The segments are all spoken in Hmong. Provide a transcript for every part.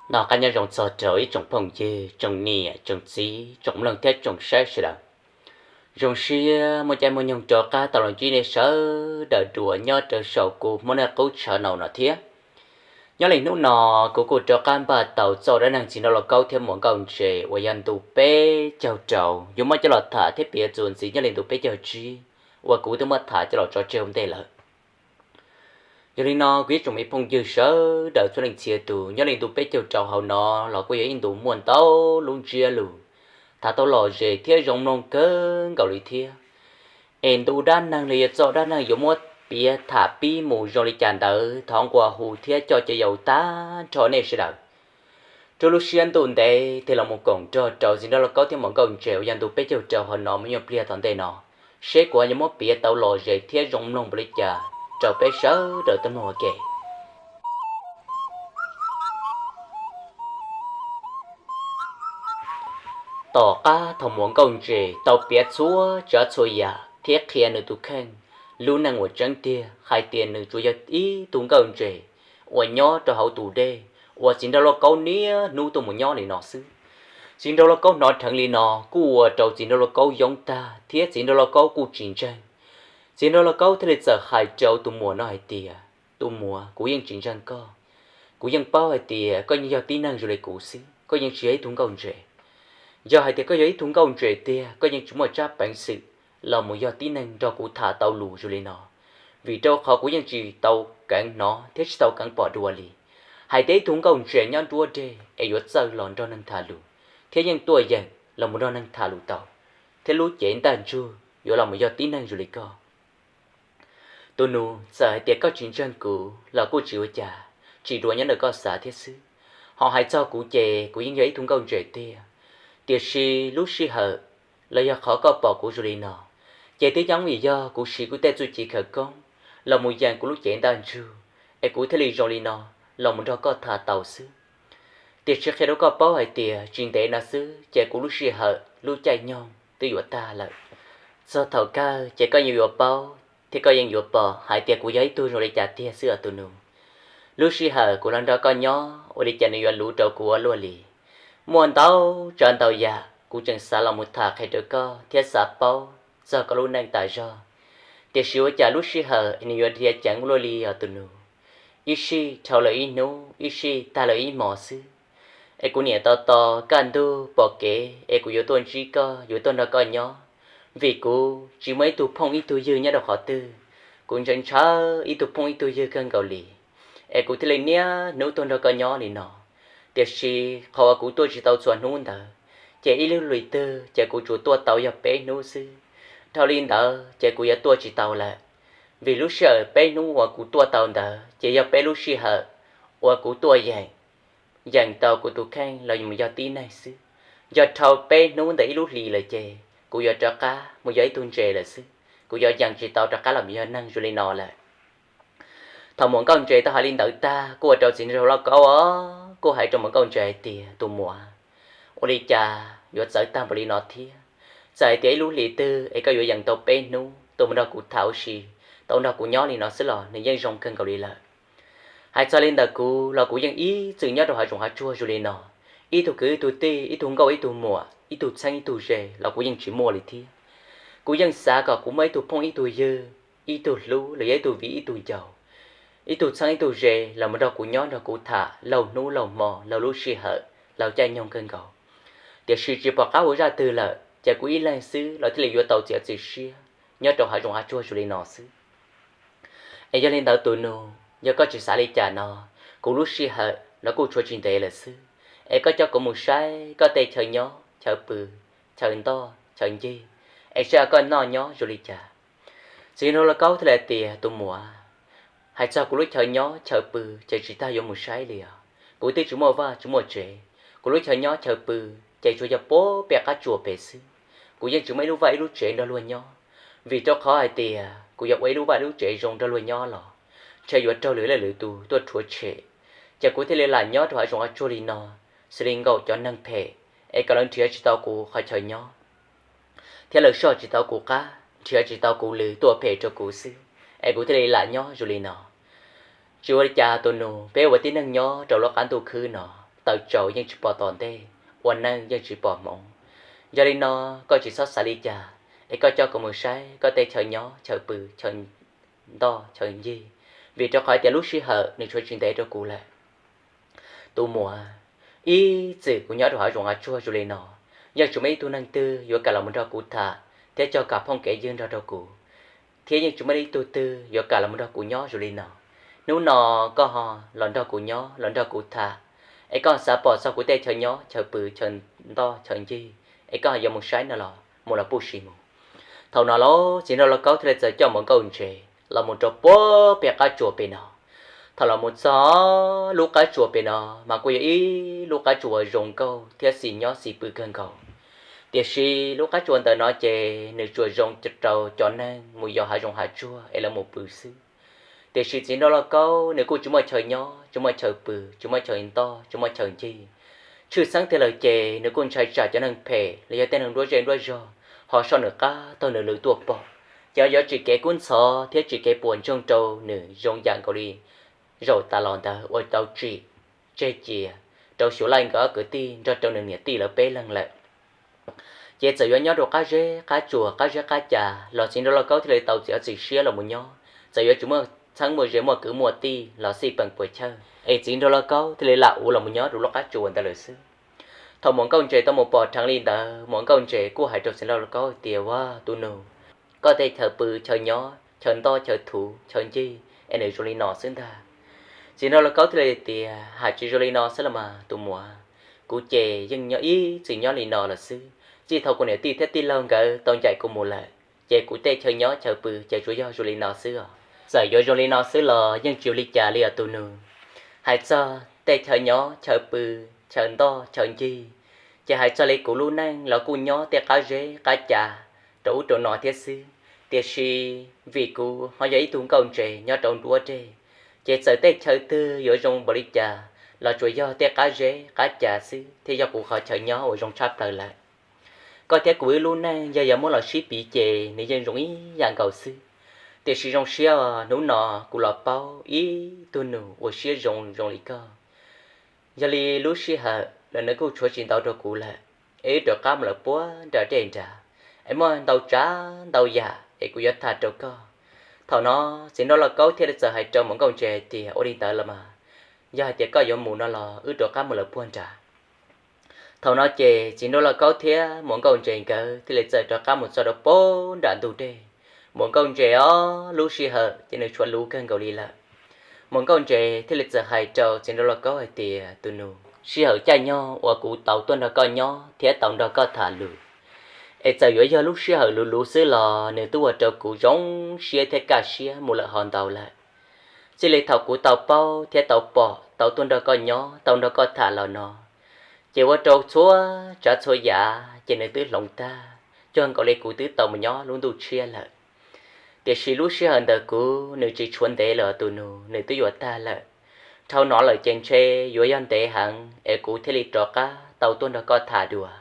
Noj qab nyob zoo txog rau ib tsoom phooj ywg, tsoom niam tsoom txiv, tsoom mloog thiab tsoom saib sawv daws. Zoo siab muaj caij muaj nyoog rov qab tau los ntsib nej sawv daws dua nyob rau saum kuv Hmoob Naj Qub channel no thiab. Nyob li hnub no, kuv kuj rov qab npaj tau txoj dab neeg txiv nraug lauj kaub thiab muam nkauj ntses uas yog ntu peb caug rau yuav muab coj los tham thiab piav txuas ntxiv nyob li ntu peb caug tsib uas kuv twb muab tham coj los tso tseg ua ntej lawm. Yog li no kuv ib tsoom me phooj ywg sawv daws txhua leej txhia tus, nyob li ntu peb caug rau hauv no los kuj yog ib ntu muaj ntau lub ntsiab lus tham tau lom zem thiab zoo mloog kawg nkaus li thiab. Es ntu dab neeg los yog txoj dab neeg yuav muab piav tham pib mus zoo li cas ntawd, thov nqua hu thiab coj caw yaum tag nrho nej sawv daws rau lub siab ntuj ntev tig los mus koom nrog rau txiv nraug lauj kaub thiab muam nkauj ntses uas yog ntu peb caug rau hauv no mus ib nyuag pliag tom ntej no, seb kuv yuav muab piav tau lom zem thiab zoo mloog npaum li cas rau peb sawv daws tau mloog ua ke. Tom qab thaum muam nkauj ntses tau piav txhua tsav txhua yam thiab qhia nws tus kheej lub neej uas tseeb tiag hais tias nws tsuas yog ib tug nkauj ntses uas nyob rau hauv tus dej uas txiv nraug lauj kaub niaj hnub tuaj mus nyob li no xwb. Txiv nraug lauj kaub hnov dheev li no kuj ua rau txiv nraug lauj kaub yoob tag thiab txiv nraug lauj kaub kuj tsis ntseeg. Txiv nraug lauj kaub thiaj li txawm hais rau tus muam no hais tias, tus muam, kuv yeej tsis ntseeg koj. Kuv yeej paub hais tias koj yeej yog tib neeg zoo li kuv xwb, koj yeej tsis yog ib tug nkauj ntses. Yog hais tias koj yog ib tug nkauj ntses tiag, koj yeej tsis muaj tsab peev xwm los mus yog tib neeg nrog kuv tham tau lus zoo li no, vim rau qhov kuv yeej tsis tau keev hnov thiab tsis tau keev pom dua li hais tias ib tug nkauj ntses nyob nruab dej es yuav txawj los nrog neeg tham lus thiab yeej tuaj yeem los mus nrog neeg tham lus tau, thiab lub cev ntaj ntsug yuav los mus yog tib neeg zoo li koj. Tus nus, txawm hais tias koj tsis ntseeg kuv los kuj tsis ua cas, tsis dua nyob ntawm koj xav thiab xwb. Ho hais txog kuv ces kuv yeej yog ib tug nkauj ntses tiag, tiam sis lub sij hawm los yog qhov koj pom kuv zoo li no ces twb yeej vim yog kuv siv kuv tej txuj ci khawv koob los mus yeem kuv lub cev ntaj ntsug es kuv thiaj li zoo li no los mus nrog koj tham tau xwb. Tiam sis qhia rau koj paub hais tias tsis ntev no xwb ces kuv lub sij hawm lub caij nyoog twb yuav tag lawm. Txog thaum kawg ces koj yeej yuav paub thiab koj yeej yuav pom hais tias kuv yog ib tug zoo li cas tiag xwb os tus nus. Lub sij hawm kuv los nrog koj nyob ua li cas nws yuav luv rau kuv ua luaj li. Muaj ntau tsav ntau yam kuv tseem xav los mus tham qhia rau koj thiab xav paub txog koj lub neej tas zog, tiam sis ua cas lub sij hawm nws yuav dhia ceev ua luaj li os tus nus. Ib sij dhau lawm ib hnub, ib sij tag lawm ib hmos xwb es kuv niam tos tos kaj ntug pom kev es kuv yuav tuaj ntsib koj, yuav tuaj nrog koj nyob, vim kuv tsis muaj ib tug phooj ib tug ywg nyob rau qhov twg. Kuv ntshaw ntshaw ib tug phooj ib tug ywg kawg nkaus li es kuv thiaj li niaj hnub tuaj nrog koj nyob li no. Tiam sis qhov uas kuv tuaj tsis tau txhua hnub ntawd ces ib lub hlis twg ces kuv tsuas tuaj tau yog peb hnub xwb. Dhau li ntawd ces kuv yuav tuaj tsis tau lawm, vim lub sij hawm peb hnub uas kuv tuaj tau ntawd ces yog peb lub sij hawm uas kuv tuaj yeem, yeem tau kuv tus kheej los mus yog tib neeg xwb. Yog dhau peb hnub ntawm ib lub hlis lawm ces kuv yuav rov qab mus yog ib tug ntses lawm xwb, kuv yuav yeem tsis tau rov qab los mus yog neeg zoo li no lawm. Thaum muam nkauj ntses tau hais li ntawd tag kuj ua rau txiv nraug lauj kaub os kuj hais rau muam nkauj ntses hais tias, tus muam, ua li cas yuav txawv tag npaum li no thiab? Txawm hais tias ib lub hlis twg es koj yuav yeem tau peb hnub tuaj mus nrog kuv tham ua si, tau nrog kuv nyob li no xwb los nws yeej zoo kawg nkaus li lawm. Hais txog li ntawm kuv los kuv yeej ib txwm nyob rau hav zoov hav tsuag zoo li no, ib tug kwv ib tug tij, ib tug nkauj ib tug muam, ib tug txheeb ib tug ze los kuv yeej tsis muaj li thiab. Kuv yeej xav kom kuv muaj ib tug phooj ib tug ywg, ib tug hlub los yog ib tug viv ib tug ncaus, ib tug txheeb ib tug ze los mus nrog kuv nyob nrog kuv tham laug hnub laug hmo laug lub sij hawm laug caij nyoog kawg nkaus. Tiam sis tsis pom qab ua zaj twg lawm ces kuv ib leeg xwb los thiaj li yuav tau txiav txim siab nyob rau hav zoov hav tsuag zoo li no xwb. Es yog li ntawd tus nus, yog koj tsis xav li cas no, kuv lub sij hawm los kuj tshuav tsis ntev lawm xwb, es koj coj kuv mus saib koj tej chaw nyob chaw pw, chaw ntoj chaw ncig, es saib koj noj nyob zoo li cas. Txiv nraug lauj kaub thiaj li tias, tus muam, hais txog kuv lub chaw nyob chaw pw ces tsis tas yuav mus saib li os. Kuv twb tsis muaj vaj tsis muaj tsev, kuv lub chaw nyob chaw pw ces tsuas yog puag pem qab tsuas pem xwb. Kuv yeej tsis muaj ib lub vaj ib lub tsev nrog luag nyob, vim rau qhov hais tias kuv yuav ua ib lub vaj ib lub tsev zoo nrog luag nyob los ntshe yuav raug lwm leej lwm tus tuaj rhuav tshem. Ces kuv thiaj li lam nyob rau hav zoov hav tsuag li no, xws li nkaum cov neeg phem es kom lawv nrhiav tsis tau kuv qhov chaw nyob, thiab lawv soj tsis tau kuv qab, nrhiav tsis tau kuv lwm tuaj phem rau kuv xwb, es kuv thiaj li lam nyob zoo li no. Tsis ua li cas tus nus, peb ua tib neeg nyob rau lub qab ntuj khwb no, taws tsaus yeej tsis pom tom ntej, ua neej yeej tsis pom hmoov. Yog li no, koj tsis txhob xav li cas, es koj coj kuv mus saib koj tej chaw nyob chaw pw, chaw ntoj chaw ncig, vim rau qhov tias lub sij hawm nws tshuav tsis ntev rau kuv lawm. Tus muam, ib txwm kuv nyob rau hav zoov hav tsuag zoo li no, yeej tsis muaj ib tug neeg twg yuav kam los mus nrog kuv tham thiab cog kam phooj kev ywg nrog rau kuv, thiab yeej tsis muaj ib tug twg yuav kam los mus nrog kuv nyob zoo li no. Hnub no koj ho los nrog kuv nyob, los nrog kuv tham, es koj xav pom txog kuv tej chaw nyob chaw pw, chaw ntoj chaw ncig, es koj ho yuav mus saib no los mus los puj sis mus. Thaum no los txiv nraug lauj kaub thiaj li txawm coj maum nkauj ntses los mus rau puag pem qab tsuas pem no. Thaum los mus txog lub qab tsuas pem no, mas kuj yog ib lub qab tsuas zoo nkauj thiab xis nyob xis pw kawg nkaus. Tiam sis lub qab tsuas ntawm no ces nws tsuas zoo rau cov neeg mus yos hav zoov hav tsuag es lawv mus pw xwb. Tiam sis txiv nraug lauj kaub nws kuj tsis muaj chaw nyob, tsis muaj chaw pw, tsis muaj chaw ntoj, tsis muaj chaw ncig. Tshwj xeeb tiag lawm ces nws kuj ntshai tsam cov neeg phem los yog tej neeg nruab zej nruab zog ho soj nws qab taug nws lw tuaj pom, ces yuav tsim kev kub ntxhov thiab tsim kev puas ntsoog rau nws zoo yam nkaus li zaum tas los ntawd uas tau tsim tseg cia rau Xyuv Laij nkawd ob kwv tij nrog rau nws niam tij lawv peb leeg lawm. Ces txawm yuav nyob rau qab zeb qab tsuas qab zeb qab cas los txiv nraug lauj kaub thiaj li tau txiav txim siab los mus nyob. Txawm yuav tsis muaj txheeb muaj ze muaj kwv muaj tij los xij peem puas chawj, es txiv nraug lauj kaub thiaj li lam ua los mus nyob rau lub qab tsuas ntawd lawm xwb. Thaum maum nkauj ntses tau mus pom dheev li ntawd, maum nkauj ntses kuj hais rau txiv nraug lauj kaub tias, Ua tus nus, koj tej chaw pw chaw nyob chaw ntoj chaw thuv chaw ncig es nws zoo li no xwb ntag. Txiv nraug lauj kaub thiaj li tias, Hais tsis zoo li no xwb los mas tus muam, kuv ces yeej nyob ib txwm nyob li no lawm xwb. Txij thaum kuv niam tij thiab tij laug nkawd tau ncaim kuv mus lawm, ces kuv tej chaw nyob chaw pw ces tsuas yog zoo li no xwb os. Txawm yuav zoo li no xwb los yeej tsis ua li cas li os tus nus. Hais txog tej chaw nyob chaw pw, chaw ntoj chaw ncig, ces hais txog li kuv lub neej los kuj nyob tej qab zeb qab cas rau ub rau no thiab xwb. Tiam sis vim kuv ho yog ib tug nkauj ntses nyob rau nruab dej, ces txawm tej chaw twg yuav zoo npaum li cas los tsuas yog tej qab zeb qab cas xwb thiaj yog kuv qhov chaw nyob uas zoo tshaj plaws lawm. Koj thiab kuv wb lub neej yog yuav muab los sib piv ces nws yeej zoo ib yam nkaus xwb. Tiam sis zoo siab os, hnub no kuv los paub ib tug nus uas siab zoo zoo li koj. Yog li lub sij hawm los nws kuj tshuav tsis ntau rau kuv lawm, es wb rov qab mus lawm puag nram dej nrad, es muaj ntau tsav ntau yam es kuv yuav tham rau koj. Thaum no txiv nraug lauj kaub thiaj li txawm hais rau maum nkauj ntses hais tias, Ua li ntawd los mas, yog hais tias koj yuav mus no los wb rov qab mus lawm puag nrad. Thaum no ces txiv nraug lauj kaub thiab maum nkauj ntses nkawd thiaj li txawm rov qab mus txog rau puag nram ntug dej. Maum nkauj ntses os, lub sij hawm ces nws tshuav luv kawg nkaus li lawm. Maum nkauj ntses thiaj li txawm hais rau txiv nraug lauj kaub hais tias, Tus nus, sij hawm caij nyoog uas kuv tau tuaj nrog koj nyob thiab tau nrog koj tham lus, es txawm yuav yog lub sij hawm luv luv xwb los nws twb ua rau kuv zoo siab thiab kaj siab mus lawm ho ntau lawm. Txij li thaum kuv tau paub thiab tau pom tau tuaj nrog koj nyob tau nrog koj tham los no, ces ua rau txhua tsav txhua yam ces nws twb hloov tag, cuag nkaus li kuv twb tau mus nyob lub ntuj tshiab lawm. Tiam sis lub sij hawm ntawm kuv nws tsis tshuav ntev lawm tus nus, nws twb yuav tag lawm. Dhau no lawm ces ntshe yuav yog ntev heev es kuv thiaj li rov qab tau tuaj nrog koj tham dua.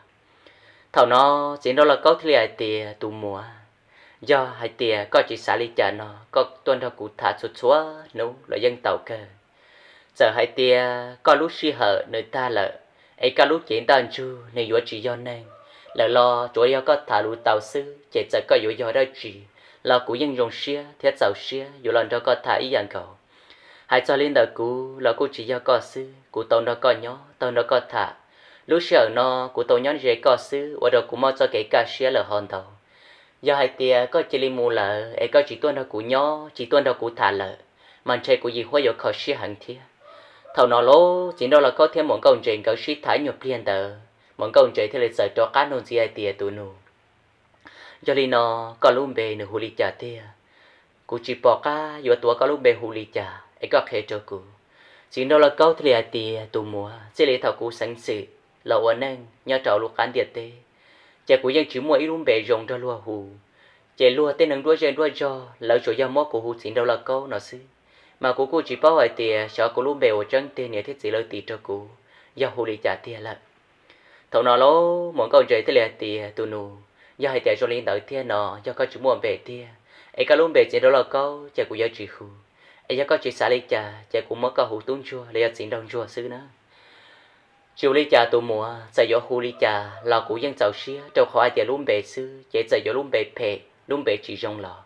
Thaum no txiv nraug lauj kaub thiaj li hais tias, Tus muam, yog hais tias koj tsis xav li cas no koj tuaj nrog kuv tham txhua txhua hnub los yeej tau kawg. Txawm hais tias koj lub sij hawm nws tag lawm, es koj lub cev ntaj ntsug nws yuav tsis yog neeg lawm los tsuas yog koj tham lus tau xwb, ces txawm koj yuav yog dab tsi los kuv yeej zoo siab thiab txaus siab yuav los nrog koj tham ib yam nkaus. Hais txog li ntawm kuv los kuj tsis yog koj xwb, kuv tau nrog koj nyob tau nrog koj tham. Lub sij hawm no kuv tau nyob ze koj xwb ua rau kuv muaj txoj kev kaj siab lawm ho ntau. Yog hais tias koj cia li mus lawm es koj tsis tuaj nrog kuv nyob tsis tuaj nrog kuv tham lawm, mas ntshe kuv yim huab yuav kho siab heev thiab. Thaum no los txiv nraug lauj kaub thiab maum nkauj ntses nkawd sib tham ib nyuag pliag ntawd, maum nkauj ntses thiaj li txawm rov qab nug ntxiv hais tias, Tus nus, yog li no koj lub npe nws hu li cas tiag? Kuv tsis pom qab yuav tuav koj lub npe hu li cas es koj qhia rau kuv. Txiv nraug lauj kaub thiaj li hais tias, Tus muam, txij li thaum kuv xeev xwm los ua neej nyob rau lub qab ntiaj teb, ces kuv yeej tsis muaj ib lub npe zoo nrog luag hu. Ces luag tej neeg nruab zej nruab zog lawv tsuas yog muab kuv hu txiv nraug lauj kaub no xwb, mas kuv kuj tsis paub hais tias xyov kuv lub npe uas tseeb tiag niam thiab txiv lawv tis rau kuv yog hu li cas tiag lawm. Thaum no los maum nkauj ntses thiaj li hais tias, Tus nus, yog hais tias zoo li ntawd tiag no yog koj tsis muaj npe tiag, es koj lub npe txiv nraug lauj kaub ces kuv yuav tsis hu. Es yog koj tsis xav li cas ces kuv muab koj hu tub ntsuag los yog txiv nraug ntsuag xwb na. Tsis ua li cas tus muam, txawm yuav hu li cas los kuv yeej txaus siab, rau qhov hais tias lub npe xwb ces txawm yuav lub npe phem, lub npe tsis zoo los,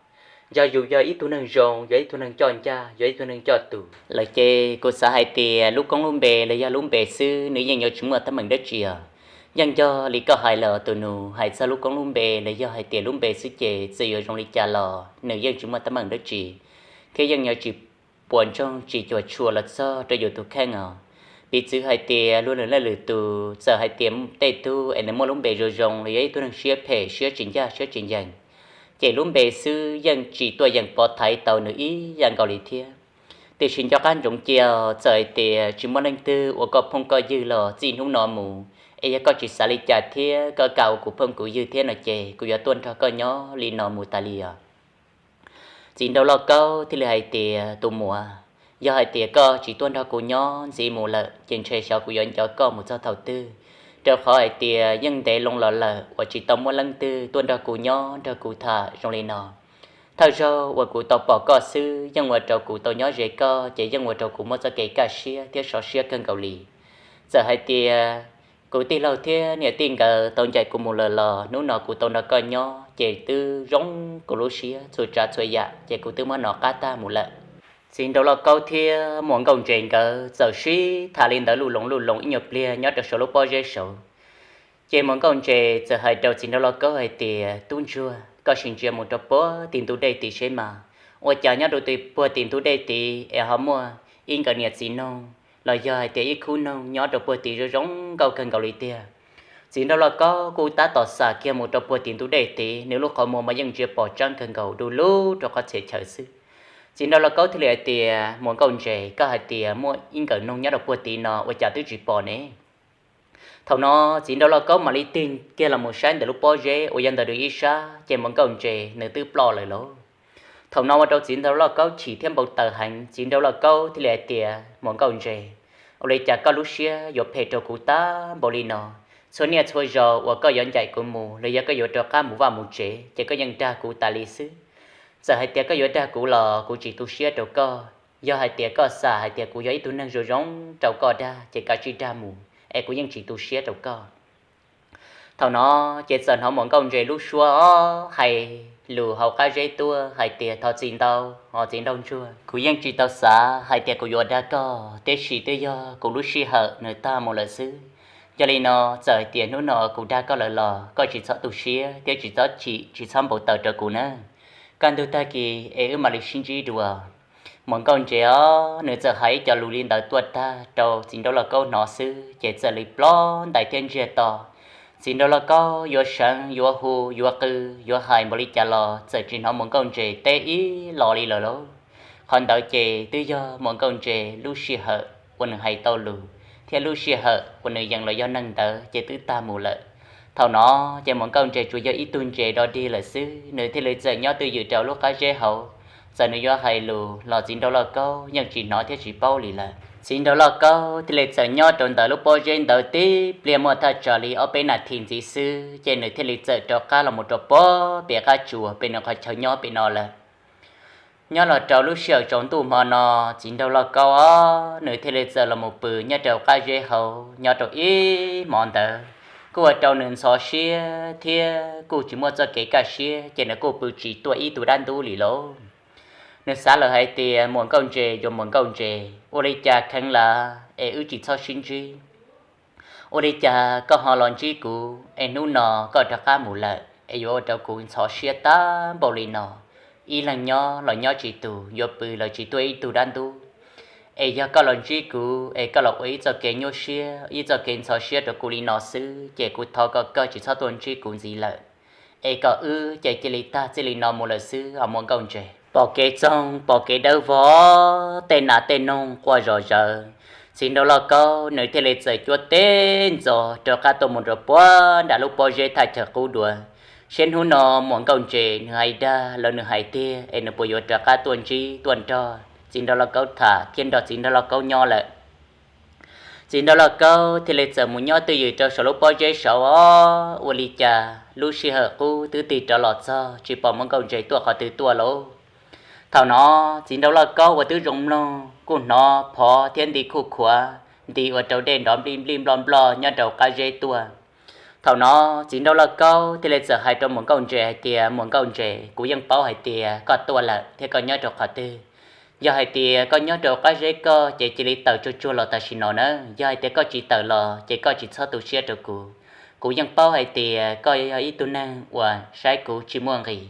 yog yus yog ib tug neeg zoo, yog ib tug neeg coj ncaj, yog ib tug neeg coj tus lawm ces kuv xav hais tias lub koob lub npe los yog lub npe xwb nws yeej yuav tsis muaj teeb meem dab tsi os. Yeej yog li koj hais lawm tus nus, hais txog lub koob lub npe los yog hais tias lub npe xwb ces txawm yuav zoo li cas los nws yeej tsis muaj teeb meem dab tsi, thiab yeej yuav tsis puas ntsoog tsis cuam tshuam los txog rau yus tus kheej os. Piv txwv hais tias luag lwm leej lwm tus, txawm hais tias tej tug es nws muaj lub npe zoo zoo los yog ib tug neeg siab phem, siab tsis ncaj, siab tsis ncees, ces lub npe xwb yeej tsis tuaj yeem pov thaiv tau nws ib yam nkaus li thiab. Tiam sis nco qab ntsoov cia, txawm hais tias tsis muaj leej twg ua koj phooj koj ywg los txij hnub no mus, es yog koj tsis xav li cas thiab koj kam ua kuv phooj kuv ywg thiab no ces kuv yuav tuaj nrog koj nyob li no mus tas li os. Txiv nraug Lauj Kaub thiaj li hais tias, tus muam, yog hais tias koj tsis tuaj nrog kuv nyob ntxiv mus lawm ces ntshe xyov kuv yuav nco koj mus txog thaum twg, rau qhov hais tias yeej ntev loo los lawm uas tsis tau muaj leej twg tuaj nrog kuv nyob nrog kuv tham zoo li no. Thawj zaug uas kuv tau pom koj xwb yeej ua rau kuv tau nyob ze koj ces yeej ua rau kuv muaj txoj kev kaj siab thiab sov siab kawg nkaus li. Txawm hais tias kuv tij laug thiab niam tij nkawd tau ncaim kuv mus lawm los hnub no kuv tau nrog koj nyob ces twb zoo kuv lub siab, txhua tsav txhua yam ces kuv twb muab hnov qab tag mus lawm. Txiv nraug Lauj Kaub thiab muam Nkauj Ntses nkawd txawm sib tham li ntawd luj loos luj loos ib nyuag pliag nyob rau saum lub pob zeb saud. Ces muam Nkauj Ntses txawm hais rau txiv nraug Lauj Kaub hais tias, tub ntsuag, koj sim ntsia mus rau puag tim ntug dej tid seb mas, ua cas nyob rau puag tim ntug dej tid es ho muaj ib nkawd niam txiv noog los yog hais tias ib khub noog nyob rau puag tid zoo zoo nkauj kawg nkaus li tiag. Txiv nraug Lauj Kaub kuj tab tom xam kiag mus rau puag tim ntug dej tid, nws lub qhov muag mas yeej ntsia pom tseeb kawg nkaus du lug rau qhov txhia chaw xwb. Txiv nraug Lauj Kaub thiaj li hais tias, muam Nkauj Ntses, koj hais tias muaj ib nkawm noog nyob rau puag tid no ua cas twb tsis pom ne? Thaum no txiv nraug Lauj Kaub mam li tig kiag los mus saib ntawm lub pob zeb uas yog ntawm nws ib sab ces muam Nkauj Ntses nws twb ploj lawm lauj. Thaum no ua rau txiv nraug Lauj Kaub chim thiab npau taws heev. Txiv nraug Lauj Kaub thiaj li hais tias, muam Nkauj Ntses, ua li cas koj lub siab yuav phem rau kuv tag npaum li no? Txhua niaj txhua zaus uas koj yuav ncaim kuv mus los yog koj yuav rov qab mus vaj mus tsev ces koj yeej dag kuv tas li xwb. Txawm hais tias koj yuav dag kuv los kuv tsis tu siab rau koj. Yog hais tias koj xam hais tias kuv yog ib tug neeg zoo zoo rau koj dag ces kav tsij dag mus es kuv yeej tsis tu siab rau koj. Thaum no ces txawm hnov muam Nkauj Ntses lub suab hais lus hauv qab zeb tuaj hais tias, thov txim ntau, ho txiv nraug ntsuag, kuv yeej tsis tau xav hais tias kuv yuav dag koj, tiam sis twb yog kuv lub sij hawm nws tag mus lawm xwb. Yog li no, txawm hais tias hnub no kuv dag koj lawm los koj tsis txhob tu siab thiab tsis txhob chim tsis txhob npau taws rau kuv nawb. Kaj ntug tag kis es wb mam li sib ntsib dua. Muam Nkauj Ntses os, nws txawm hais ib co lus li ntawd tuaj tag rau txiv nraug Lauj Kaub hnov xwb ces txawm li plob ntais thiab ntsiag to. Txiv nraug Lauj Kaub yuav seev, yuav hu, yuav qw, yuav hais npaum li cas los txawm tsis hnov muam Nkauj Ntses teb ib los li lawm lauj. Qhov ntawd ces twb yog muam Nkauj Ntses lub sij hawm uas nws hais tau lus thiab lub sij hawm uas nws yees los yog neeg ntawd ces twb tag mus lawm. Thaum no ces muam Nkauj Ntses tsuas yog ib tug ntses dog dig lawm xwb, nws thiaj li txawm nyob twj ywm rau lub qab zeb hauv. Txawm nws yuav hais lus los txiv nraug Lauj Kaub yeej tsis hnov thiab tsis paub li lawm. Txiv nraug Lauj Kaub thiaj li txawm nyob rau ntawm lub pob zeb ntawd tib pliag muaj thaj tsam li ob peb nas this ntxiv xwb ces nws thiaj li txawm rov qab los mus rau puag pem qab tsuas pem nws qhov chaw nyob pem no lawm. Nyob los rau lub sij hawm tsaus ntuj hmo no, txiv nraug Lauj Kaub os, nws thiaj li txawm los mus pw nyob rau qab zeb hauv nyob rau ib hmo ntawd, kuj ua rau nws ntxhov siab thiab kuj tsis muaj txoj kev kaj siab ces nws kuj pw tsis tuaj ib tug dab ntub li lauj. Nws xav lawm hais tias, muam Nkauj Ntses, yuav muam Nkauj Ntses, ua li cas kheev lawm es wb tsis txhob sib ntsib? Ua li cas koj ho los ntsib kuv es hnub no koj rov qab mus lawm es yuav ua rau kuv ntxhov siab tag npaum li no? Ib leeg nyob los nyob tsis tus, yuav pw los tsis tuaj ib tug dab ntub. Es yog koj los ntsib kuv es koj los ua ib txoj kev nyuaj siab, ib txoj kev ntxhov siab rau kuv li no xwb ces kuv thov kom koj tsis txhob tuaj ntsib kuv ntxiv lawm, es kom wb ces cia li tag txij li no mus lawm xwb os muam Nkauj Ntses. Pom kev txoog pom kev dawb vog, tej nas tej noog quaj zom zaws, txiv nraug Lauj Kaub nws thiaj li txawm cuab teb ntxov rov qab tuaj mus rau puag nram lub pob zeb thaj chaw qub dua, saib hnub no muam Nkauj Ntses nws hais dag los nws hais tiag es nws puas yuav rov qab tuaj ntsib tuaj nrog txiv nraug Lauj Kaub tham thiab nrog txiv nraug Lauj Kaub nyob lawm. Txiv nraug Lauj Kaub thiaj li txawm mus nyob twj ywm rau saum lub pob zeb saud os. Ua li cas lub sij hawm qub twb tig rov los txog tsis pom muam Nkauj Ntses tuaj qhov twg tuaj lauj. Thaum no txiv nraug Lauj Kaub uas twb zoo mloog kuj hnov phov thiab nti khuj khuav nti ua rau dej nrov nplij nplij nploj nploj nyob rau qab zeb tuaj. Thaum no txiv nraug lauj kaub thiaj li txawm hais rau muam nkauj ntses hais tias, muam nkauj ntses, kuv yeej paub hais tias koj tuaj lawm thiab koj nyob rau qhov twg. Yog hais tias koj nyob rau qab zeb koj ces cia li tawm tsuag tsuag los tam sim no nawb, yog hais tias koj tsis tawm los ces koj tsis txhob tu siab rau kuv. Kuv yeej paub hais tias koj yog ib tug neeg uas saib kuv tsis muaj nqis,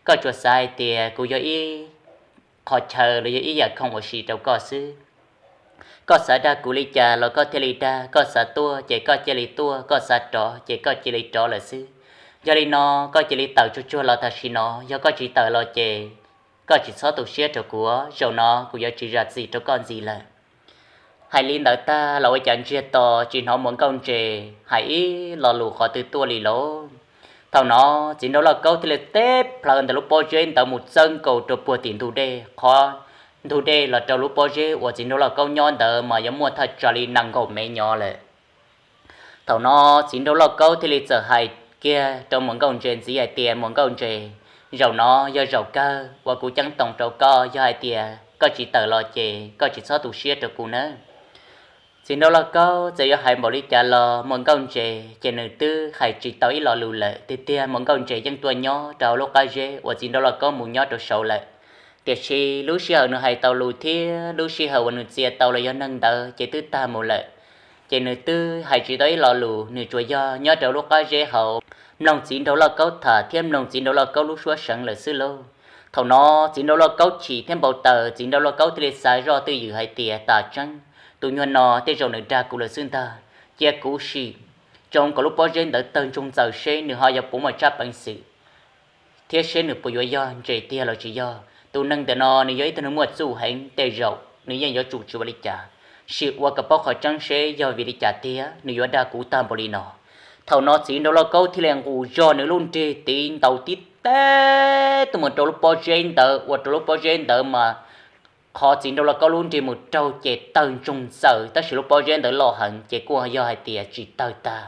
koj tsuas xav hais tias kuv yog ib qho chaw los yog ib yam khoom uas siv rau koj xwb. Koj xav dag kuv li cas los koj thiaj li dag, koj xav tuaj ces koj cia li tuaj, koj xav rov ces koj cia li rov lawm xwb. Yog li no koj cia li tawm tsuag tsuag los tam sim no, yog koj tsis tawm los ces koj tsis txhob tu siab rau kuv, zaum no kuv yuav tsis zam txim rau koj ntxiv lawm. Hais li ntawd tag los ua cas ntsiag to tsis hnov muam nkauj ntses hais ib lo lus qhov twg tuaj li lauj. Thaum no txiv nraug lauj kaub thiaj li teb plhaw ntawm lub pob zeb ntawd mus txawb nkaus rau puag tim ntug dej, qhov ntug dej los rau lub pob zeb uas txiv nraug lauj kaub nyob ntawd mas yuav muaj thaj tsam li nees nkaum mev nyob lawm. Thaum no txiv nraug lauj kaub thiaj li txawm hais kiag rau muam nkauj ntses ntxiv hais tias, muam nkauj ntses, zaum no yog zaum kawg uas kuv ceeb toom rau koj, yog hais tias koj tsis tawm los ces koj tsis txhob tu siab rau kuv nawb. Txiv nraug lauj kaub txawm yuav hais npaum li cas los muam nkauj ntses ces nws twb hais tsis tau ib lo lus lawm. Tiag tiag muam nkauj ntses yeej tuaj nyob rau hauv lub qab zeb uas txiv nraug lauj kaub mus nyob rau saud lawm. Tiam sis lub sij hawm nws hais tau lus thiab lub sij hawm uas nws txia tau los yog neeg ntawd ces twb tag mus lawm. Ces nws twb hais tsis tau ib lo lus, nws tsuas yog nyob rau lub qab zeb hauv mloog txiv nraug lauj kaub tham thiab mloog txiv nraug lauj kaub lub suab seev lawm xwb lauj. Thaum no txiv nraug lauj kaub chim thiab npau taws, txiv nraug lauj kaub thiaj li xav zoj twj ywm hais tias, tam tseeb tus nyuag no tej zaum nws dag kuv lawm xwb ntag. Cia kuv sim tsoo kom lub pob zeb ntawd tawg ntsoog txaws seb nws ho yuav puas muaj tsab peev xwm thiab seb nws puas yuav yog ntses tiag los tsis yog. Tus neeg ntawm no nws yog ib tug neeg muaj txuj heev, tej zaum nws yeej yuav tsum tsis ua li cas. Sim ua kom paub qhov tseeb seb yog vim li cas tiag nws yuav dag kuv tag npaum li no. Thaum no txiv nraug lauj kaub thiaj li nqus zog nws lub nrig tiv ntaus tib teg tuaj mus rau lub pob zeb ntawd, ua rau lub pob zeb ntawd mas qhov txiv nraug lauj kaub lub nrig mus raug ces tawg ntsoog txaws, tab sis lub pob zeb ntawd loj heev ces kuj yog hais tias tsis tawg tag.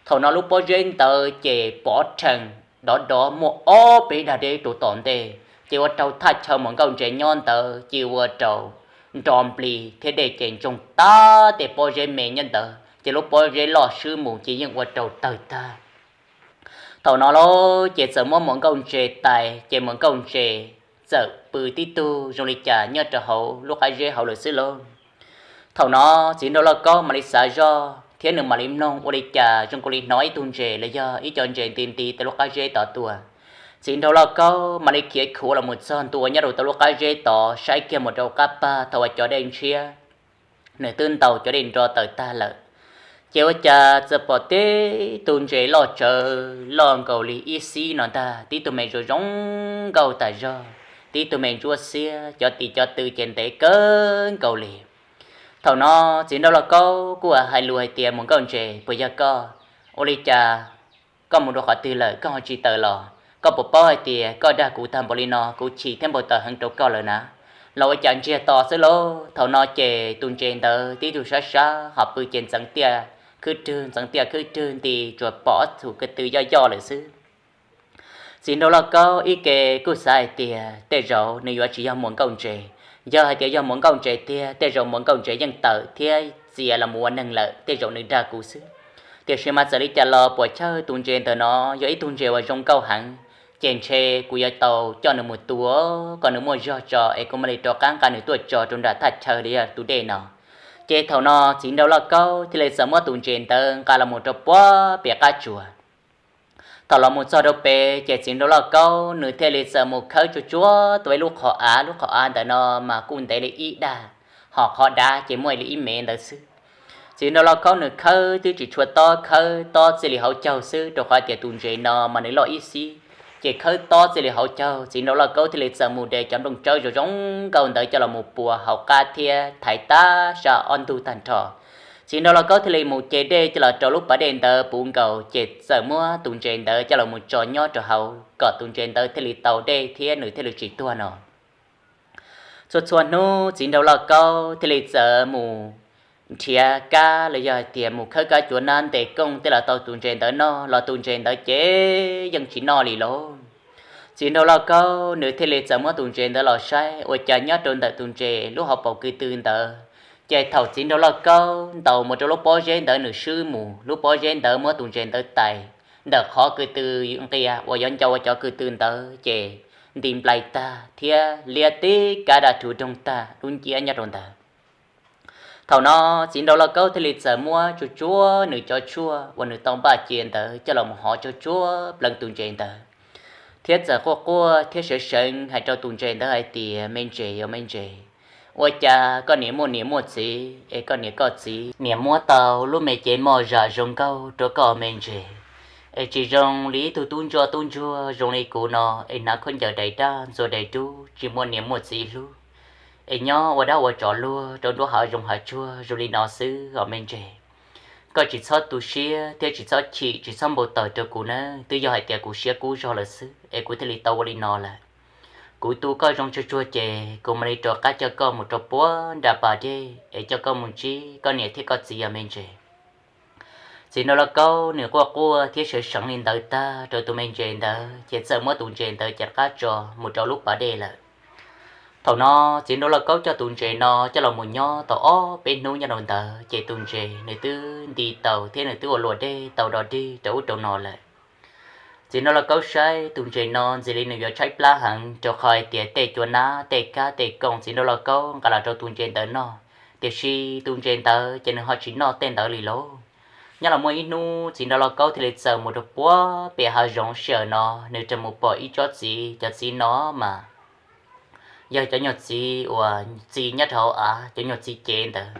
Thaum no lub pob zeb ntawd ces pov rhees dov dov muaj ob peb dag deb rau tom ntej, ces ua rau thaj chaw muam nkauj ntses nyob ntawd ces ua rau nro nplig thiab dej ces ntsoog tag tej pob zeb me nyob ntawd, ces lub pob zeb loj swb mus ces yeej ua rau tawg tag. Thaum no lauj ces txawm muab muam nkauj ntses tais, ces muam nkauj ntses txawm pw tib tug zoo li cas nyob rau hauv lub qab zeb hauv lawm xwb lauj. Thaum no txiv nraug lauj kaub mam li xav zoj thiab nws mam li mloog ua li cas zoo nkaus li hnov ib tug ntses los yog ib co ntses nti nti tau lub qab zeb tod tuaj. Txiv nraug lauj kaub mam li khiav khuav los mus txog ntua nyob rau tau lub qab zeb tod, saib kiag mus rau qab pag thaum uas cov dej ntshiab nws twb ntaus cov dej nro tawm tag lawm. Ces ua cas txawm pom tib tug ntses loj tsawv loj nkaus li ib xib no ntag, tib tug me zoo zoo nkauj tas zog, tib tug me ntsuab xiab, cov tis cov tw ces ntev kawg nkaus li. Thaum no txiv nraug lauj kaub kuj hais lus hais tias, muam nkauj ntses, puas yog koj? Ua li cas koj mus rau qhov twg lawm koj ho tsis tawm los? Koj puas paub hais tias koj dag kuv tag npaum li no kuv chim thiab npau taws heev rau koj lawm na? Los ua cas ntsiag to xwb lauj. Thaum no ces tus ntses ntawd tib tug sab sab ho pw ces ntxeev tiaj khwb rwg ntxeev tiaj khwb rwg nti tsuas pom ob txhum ko tw yoj yoj lawm xwb. Txiv nraug lauj kaub ib ke kuj xav hais tias tej zaum nws yuav tsis yog muam nkauj ntses. Yog hais tias yog muam nkauj ntses tiag tej zaum muam nkauj ntses yeej tawm thiab txia los mus ua neeg lawm, tej zaum nws dag kuv xwb. Tiam sis mas txawm li cas los puas chawj tus ntses ntawm no yog ib tug ntses uas zoo nkauj heev, ces ntshe kuv yuav tau coj nws mus tua kom nws muaj zog tso es kuv mam li rov qab nqa nws tuaj tso rau nram thaj chaw li yog tus dej no. Ces thaum no txiv nraug lauj kaub thiaj li txawm muab tus ntses ntawd nqa los mus rau puag pem qab tsuas. Thaum los mus txog rau pem ces txiv nraug lauj kaub nws thiaj li txawm mus khawb tsuag tsuag tau ib lub qhov av, lub qhov av ntawm no mas kuj ntev li ib dag, ho qhov dav ces muaj li ib mev ntawd xwb. Txiv nraug lauj kaub nws khawb twb tsis tshua tob, khawb tob txij li hauv caug xwb, rau qhov tias tus ntses no mas nws loj ib xib, ces khawb tob txij li hauv caug. Txiv nraug lauj kaub thiaj li txawm mus de cov nplooj tsawb zoo zoo nkauj ntawd coj los mus pua hauv qab thiab thaiv tab sab ob ntug tag nrho. Txiv nraug lauj kaub thiaj li mus ce dej coj los rau lub pas dej ntawd puv nkaus, ces txawm muab tus ntses ntawd coj los mus tso nyob rau hauv kom tus ntses ntawd thiaj li tau dej thiab nws thiaj li tsis tuag no. Txhua txhua hnub txiv nraug lauj kaub thiaj li txawm mus nrhiav kab los yog hais tias mus khawb kab cuav nab ntes kooj tej los tau tus ntses ntawd noj, los tus ntses ntawd ces yeej tsis noj li lauj. Txiv nraug lauj kaub nws thiaj li txawm muab tus ntses ntawd los saib, ua cas nyob rau ntawm tus ntses lub hauv paus ko tw ntawd Ces thaum txiv nraug lauj kaub ntaus mus rau lub pob zeb ntawd nws swb mus, lub pob zeb ntawd muab tus ntses ntawd tais ntawm qhov ko tw nqia uas yuav ncau ua cov ko tw ntawd ces nti nplai tag thiab liab tib kab daj rhuv doog tag lub nciab nyob rau ntawd. Thaum no txiv nraug lauj kaub thiaj li txawm muab tsuag tsuag nws cov tshuaj uas nws tau npaj cia ntawd coj los mus hov tsuag tsuag pleev tus ntses ntawd, thiab txawm quaj quaj thiab sawv seev hais rau tus ntses ntawd hais tias, Me ntses, yog me ntses, ua cas koj niam muaj niam muaj txiv es koj niam koj txiv niam muab tau lub me cev moj zam zoo nkauj rau koj me ntses, es tsis zoo li ib tug tub ntsuag tub ntsuag zoo li kuv no es hnav khaub ncaws dais daj ntxuag dais dub tsis muaj niam muaj txiv hlub, es nyob ua dab ua tsov luag rau nruab hav zoov hav tsuag zoo li no xwb os me ntses. Koj tsis txhob tu siab thiab tsis txhob chim tsis txhob npau taws rau kuv nawb, twb yog hais tias kuv siab kub zog lawm xwb es kuv thiaj li tau ua li no lawm. Kuv tu koj zoo tsuag tsuag ces kuv mam li rov qab coj koj mus rau puag nram pas dej es coj koj mus ntsib koj niam thiab koj txiv os me ntses. Txiv nraug lauj kaub nws quaj quaj thiab sawv seev li ntawd tag rau tus me ntses ntawd ces txawm muab tus ntses ntawd cev qab tso mus rau lub pas dej lawm. Thaum no txiv nraug lauj kaub coj tus ntses no coj los mus nyob tau ob peb hnub nyob rau ntawd ces tus ntses nws twb nti taus thiab nws twb ua luam dej tau do dig rau ub rau no lawm. Txiv nraug lauj kaub saib tus ntses no ntxim li nws yuav tshaib plab heev rau qhov hais tias tej cua nab tej kab tej kooj txiv nraug lauj kaub nqa los rau tus ntses ntawd noj, tiam sis tus ntses ntawd ces nws ho tsis noj tej ntawd li lauj. Nyob los muaj ib hnub txiv nraug lauj kaub thiaj li txawm mus rau puag pem hav zoov sij hawm no nws rov mus pom ib tsob txiv, cov txiv no mas yog cov nyuag txiv uas txi nyob rau hauv av, cov nyuag txiv cev ntawd.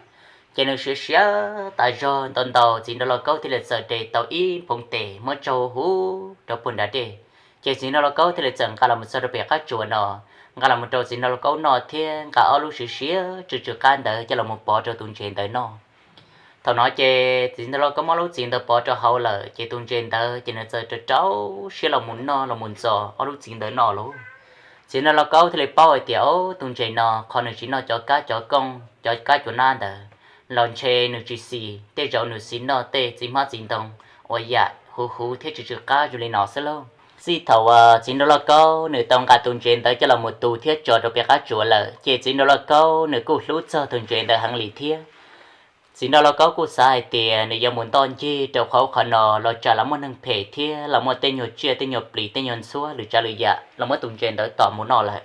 Ces nws siav siav tas zog ntau ntau txiv nraug lauj kaub thiaj li txawm de tau ib phoov tes muab tso huv rau puag nram dej. Ces txiv nraug lauj kaub thiaj li txawm nqa los mus txog rau pem qab tsuas no, nqa los mus rau txiv nraug lauj kaub noj thiab nqa ob lub siav siav tsw tsw qab ntawd coj los mus pov rau tus ntses ntawd noj. Thaum no ces txiv nraug lauj kaub muab lub txiv ntawd pov rau hauv lawm ces tus ntses ntawd ces nws txawm rau rau siab los mus noj los mus ntxos ob lub txiv ntawd noj lauj. Txiv nraug lauj kaub thiaj li paub hais tias, Au, tus ntses no qhov nws tsis noj cov kab cov kooj cov kab cua nab ntawd los ntshe nws tsis xis, tej zaum nws xis noj tej txiv hmab txiv ntoo uas yam huv huv thiab tsw tsw qab zoo li no xwb lauj. Txij thaum uas txiv nraug lauj kaub nws tau nqa tus ntses ntawd coj los mus tu thiab tso rau pem qab tsuas lawm ces txiv nraug lauj kaub nws kuj hlub txog tus ntses ntawd heev li thiab. Txiv nraug lauj kaub kuj xav hais tias nws yuav mus ntoj ncig rau qhov ub qhov no los tsam los muaj neeg phem thiab los muaj tej nyuag tsiaj tej nyuag plis tej nyuag ntxhuab lwm tsav lwm yam los muab tus ntses ntawd tom mus noj lawm.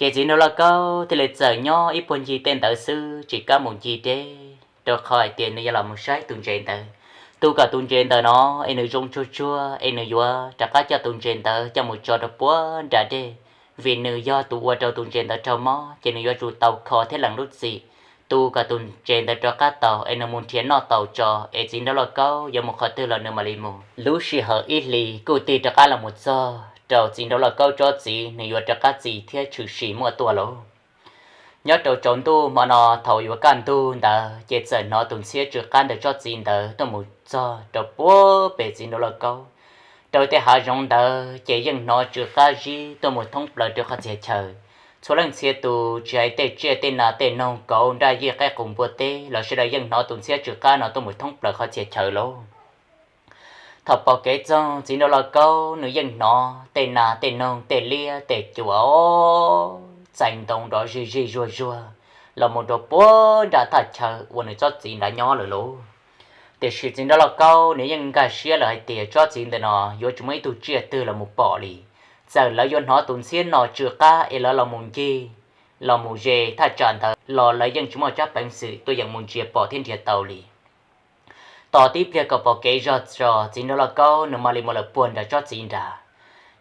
Ces txiv nraug lauj kaub thiaj li txawm nyob ib puag ncig tej ntawd xwb tsis kam mus ncig deb, rau qhov hais tias nws yuav los mus saib tus ntses ntawd, tu kom tus ntses ntawm no es nws zoo tsuag tsuag es nws yuav rov qab coj tus ntses ntawd coj mus tso rau puag nram dej, vim nws yog tus ua rau tus ntses ntawd raug mob ces nws yuav tsum tau kho thiab lees lub txim, tu kom tus ntses ntawd rov qab tau es nws mus nrhiav noj tau tso es txiv nraug lauj kaub yuav mus qhov twg los nws mam li mus. Lub sij hawm ib hlis kuj tig rov qab los mus txog rau txiv nraug lauj kaub tsob txiv nws yuav rov qab txi thiab tshwm sim muaj tuaj lauj. Nyob rau tsaus ntuj hmo no thaum yuav kaj ntug ntawd ces txawm hnov tus ntxhiab tsw qab ntawm tsob txiv ntawd tuaj mus txog rau puag pem txiv nraug lauj kaub. Rau tej hav zoov ntawd ces yeej hnov tsw qab zib tuaj mus thoob plaws rau qhov txhia chaw. Txhua leej txhia tus tsis hais tej tsiaj tej nas tej noog kauv nraj yij qaib qus npua teb los sawv daws yeej hnov tus ntxhiab tsw qab no tuaj mus thoob plaws qhov txhia chaw lauj. Thaum pom kev txog txiv nraug lauj kaub nws yeej hnov tej nas tej noog tej liab tej cua txais ntoo nrov zig zig zuag zuag los mus rau puag nram thaj chaw uas nws tsob txiv nrad nyob lawm lauj. Tiam sis txiv nraug lauj kaub nws yeej nkag siab lawm hais tias tsob txiv ntawm no yuav tsis muaj ib tug tsiaj twg los mus pom li. Txawm lawv yuav hnov tus ntxhiab no tsw qab es lawv los mus ncig los mus ze thaj tsam ntawd los lawv yeej tsis muaj tsab peev xwm tuaj yeem mus ntsia pom thiab nrhiav tau li. Tos tib pliag kom pom kev zog tso txiv nraug lauj kaub nws mam li mus lawm puag nram tsob txiv nrad.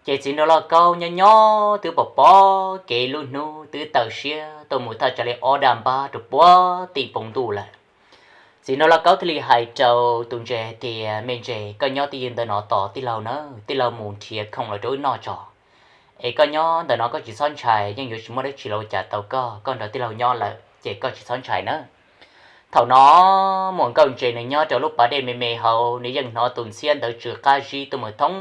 Ces txiv nraug lauj kaub nyob nyob twb pom pom kev lub hnub twb tawm siab tuaj mus thaj tsam li ob daj npab rau puag tim npoo ntuj lawm. Txiv nraug lauj kaub thiaj li hais rau tus ntses hais tias, Me ntses, koj nyob twj ywm ntawm no tos tij laug na, tij laug mus nrhiav khoom los rau wb noj tso. Es koj nyob ntawm no koj tsis txhob ntshai, yeej yuav tsis muaj dab tsi los ua cas tau koj, koj nrog tij laug nyob lawm ces koj tsis txhob ntshai na. Thaum no Muam Nkauj Ntses nws nyob rau lub pas dej me me hauv, nws yeej hnov tus ntxhiab ntawd tsw qab zib tuaj mus thoob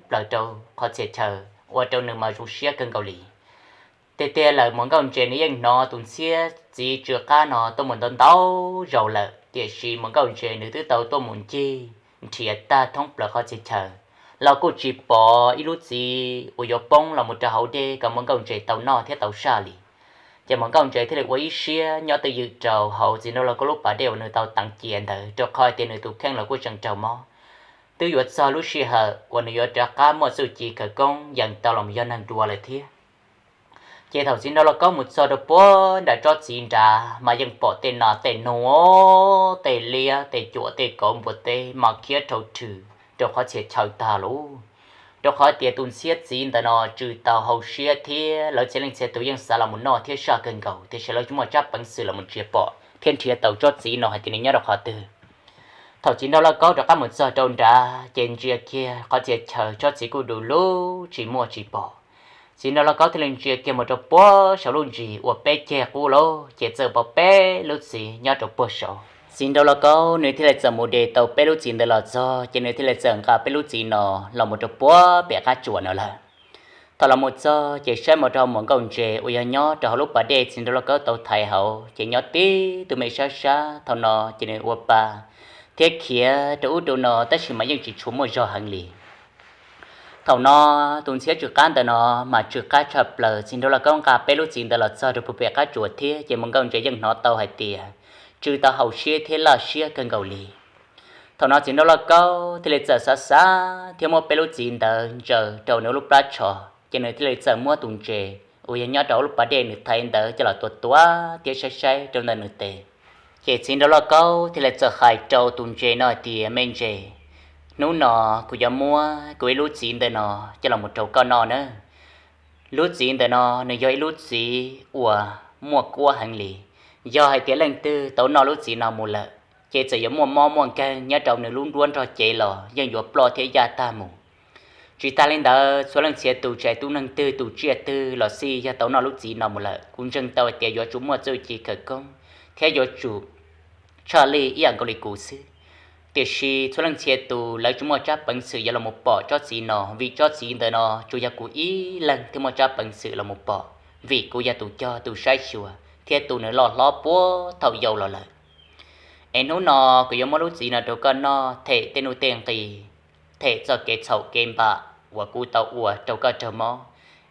plaws rau qhov txhia chaw, ua rau nws mas zoo siab kawg nkaus li. Tiag tiag lawm Muam Nkauj Ntses nws yeej hnov tus ntxhiab txiv tsw qab no tuaj mus ntau ntau zaus lawm, tiam sis Muam Nkauj Ntses nws twb tau tuaj mus ncig nrhiav tag thoob plaws qhov txhia chaw los kuj tsis pom ib lub txiv uas yuav poob los mus rau hauv dej kom Muam Nkauj Ntses tau noj thiab tau saj li. Ces Muam Nkauj Ntse thiaj li ua ib siab nyob twj ywm rau hauv Txiv Nraug Lauj Kaub lub pas dej uas nws tau teev cia ntawd, rau qhov tias nws tus kheej los kuj tseem raug mob. Twb yuav txog lub sij hawm uas nws yuav rov qab muaj txuj ci khawv koob yees tau los yog neeg dua lawm thiab. Ces thaum Txiv Nraug Lauj Kaub mus txog rau puag nram tsob txiv nrad mas yeej pom tej nas tej noog, tej liab tej cuam tej kauv npua teb mas khiav rhau rhwm rau qhov txhia chaw tag lawm. Rau qhov tias tus ntxhiab txiv ntawm no tsw tau hauv siab thiab lawv txhia leej txhia tus yeej xav los mus noj thiab saj kawg nkaus, tiam sis lawv tsis muaj tsab peev xwm los mus ntsia pom thiab nrhiav tau tsob txiv no hais tias nws nyob rau qhov twg. Thaum Txiv Nraug Lauj Kaub rov qab mus txog rau nrad ces ntsia kiag qhov txhia chaw tsob txiv kuj du lug tsis muaj tsis pom. Txiv Nraug Lauj Kaub thiaj li ntsia kiag mus rau puag saum lub ntsis uas peb ceg qub lawm ces txawm pom peb lub txiv nyob rau puag saud. Txiv Nraug Lauj Kaub nws thiaj li txawm mus de tau peb lub txiv ntawd los txog ces nws thiaj li txawm nqa peb lub txiv no los mus rau puag pem qab tsuas no lawm. Thaum los mus txog ces saib mus rau Muam Nkauj Ntse uas yog nyob rau hauv lub pas dej Txiv Nraug Lauj Kaub tau thaiv hauv ces nyob tib tug me sab sab, thaum no ces nws ua pa thiab khiav rau ub rau no tab sis mas yeej tsis tshua muaj zog heev li. Thaum no tus ntxhiab tsw qab ntawm no mas tsw qab tshaj plaws, Txiv Nraug Lauj Kaub nqa peb lub txiv ntawd los txog rau puag pem qab tsuas thiab ces Muam Nkauj Ntse yeej hnov tau hais tias tsw tau hauv siab thiab laj siab kawg nkaus li. Thaum no Txiv Nraug Lauj Kaub thiaj li txawm xav xav thiab muab peb lub txiv ntawd ntsaws rau nws lub plab tsho, ces nws thiaj li txawm muab tus ntses uas yog nyob rau hauv lub pas dej nws thaiv ntawd coj los tua tua thiab saib saib rau ntawm nws tes. Ces Txiv Nraug Lauj Kaub thiaj li txawm hais rau tus ntses no hais tias, Me ntses, hnub no kuv yuav muab kuv ib lub txiv ntawm no coj los mus rau koj noj nawb. Lub txiv ntawm no nws yog ib lub txiv uas muaj kuab heev li. Yog hais tias leej twg tau noj lub txiv no mus lawm, ces txawm yuav muaj mob muaj nkeeg nyob rau nws lub nruab nrog cev los yeej yuav ploj thiab yaj tag mus. Tsis tas li ntawd, txhua leej txhia tus tsis hais tub neeg twg tus tsiaj twg los xij yog tau noj lub txiv no mus lawm, kuv ntseeg tau hais tias yuav tsum muaj txuj ci khawv koob thiab yuav tsum tshaj lij ib yam nkaus li kuv xwb. Tiam sis txhua leej txhia tus lawv tsis muaj tsab peev xwm yuav los mus pom tsob txiv no, vim tsob txiv ntawm no tsuas yog kuv ib leeg thiaj muaj tsab peev xwm los mus pom, vim kuv yog tus cog tus saib xyuas thiab tu nws loj hlob puag thaum yau los lawm. Es hnub no kuv yuav muab lub txiv no rau koj noj them tej nuj tej nqis, them txoj kev txhaum kev npam uas kuv tau ua rau koj raug mob.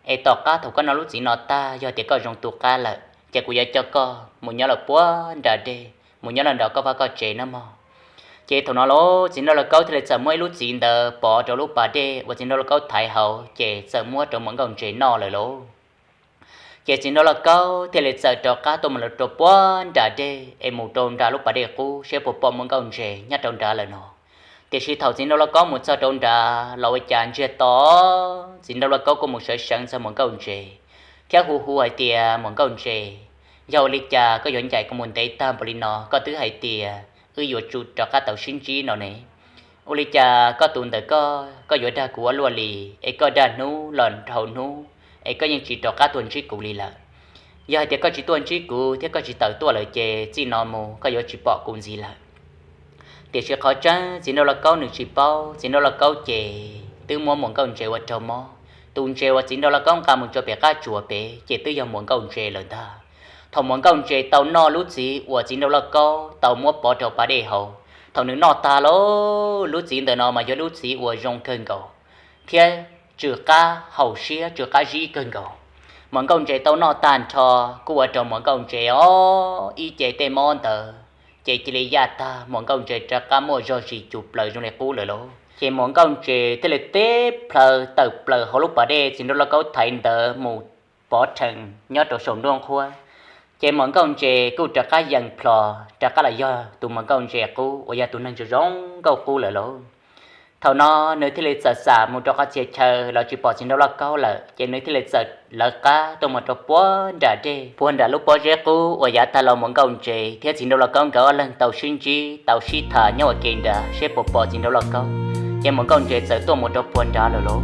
Es tom qab thaum koj noj lub txiv no tag, yog tias koj zoo tu qab lawm, ces kuv yuav coj koj mus nyob lawm puag nram dej, mus nyob lawm nram koj vaj koj tsev nawb mog. Ces thaum no los Txiv Nraug Lauj Kaub thiaj li txawm muab ib lub txiv ntawd pov rau lub pas dej uas Txiv Nraug Lauj Kaub thaiv hauv, ces txawm muab rau Muam Nkauj Ntses noj lawm lauj. Ces Txiv Nraug Lauj Kaub thiaj li txawm rov qab tuaj mus rau puag nram dej es mus rau nram lub pas dej qub seb puas pom Muam Nkauj Ntses nyob rau nrad lawm no. Tiam sis thaum Txiv Nraug Lauj Kaub mus txog rau nrad los ua cas ntsiag to, Txiv Nraug Lauj Kaub kuj mus sawv seev txog Muam Nkauj Ntses thiab hu hu hais tias, Muam Nkauj Ntses, yog ua li cas koj yuav ncaim kuv mus ntev tag npaum li no? Koj twb hais tias wb yuav tsum rov qab tau sib ntsib no ne. Ua li cas koj tus ntawm koj, koj yuav dag kuv ua luaj li, es koj dag hnub los dhau hnub, es koj yeej tsis rov qab tuaj ntsib kuv li lawm? Yog hais tias koj tsis tuaj ntsib kuv thiab koj tsis tawm tuaj lawm ces txij no mus koj yuav tsis pom kuv ntxiv lawm. Tiam sis qhov tseeb Txiv Nraug Lauj Kaub nws tsis paub, Txiv Nraug Lauj Kaub ces twb muab Muam Nkauj Ntses ua raug mob. Tus ntses uas Txiv Nraug Lauj Kaub nqa mus rau pem qab tsuas pem ces twb yog Muam Nkauj Ntses lawm ntag. Thaum Muam Nkauj Ntses tau noj lub txiv uas Txiv Nraug Lauj Kaub tau muab pov rau pas dej hauv, thaum nws noj tag lauj, lub txiv ntawm no mas yog lub txiv uas zoo kawg nkaus thiab tsw qab haum siab tsw qab zib kawg nkaus. Muam Nkauj Ntses tau noj tag nrho kuj ua rau Muam Nkauj Ntses os ib ce tej mob ntawd ces cia li yaj tag, Muam Nkauj Ntses rov qab muaj zog zis cug plaws zoo li qub lawm lauj. Ces Muam Nkauj Ntses thiaj li teb plhaws tawm plaws hauv lub pas dej Txiv Nraug Lauj Kaub thaiv ntawd mus pov rhees nyob rau saum nruab nqhuab. Ces Muam Nkauj Ntses kuj rov qab yees plho, rov qab los yog tus Muam Nkauj Ntses qub uas yog tus neeg zoo zoo nkauj qub lawm lauj. Thaum no nws thiaj li txawm xam mus rau qhov txhia chaw los tsis pom Txiv Nraug Lauj Kaub lawm, ces nws thiaj li txawm lawv qab tuaj mus rau puag nram dej, puag nram lub pob zeb qub uas yav tag los Muam Nkauj Ntses thiab Txiv Nraug Lauj Kaub nkawd ob leeg tau sib ntsib tau sib tham nyob ua ke nrad seb puas pom Txiv Nraug Lauj Kaub. Ces Muam Nkauj Ntses txawm tuaj mus rau puag nrad lawm lauj.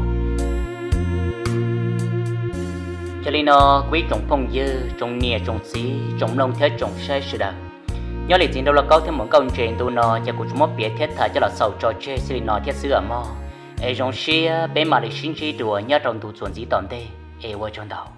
Yog li no, kuv ib tsoom phooj ywg, tsoom niam tsoom txiv, tsoom mloog thiab tsoom saib sawv daws, nyob li Txiv Nraug Lauj Kaub thiab Muam Nkauj Ntses ntu no ces kuv tsuas muab piav thiab tham coj los xaus tso tseg txij li no thiab xwb mog. Es zoo siab peb mam li sib ntsib dua nyob rau ntu txuas ntxiv tom ntej, es ua tsaug ntau.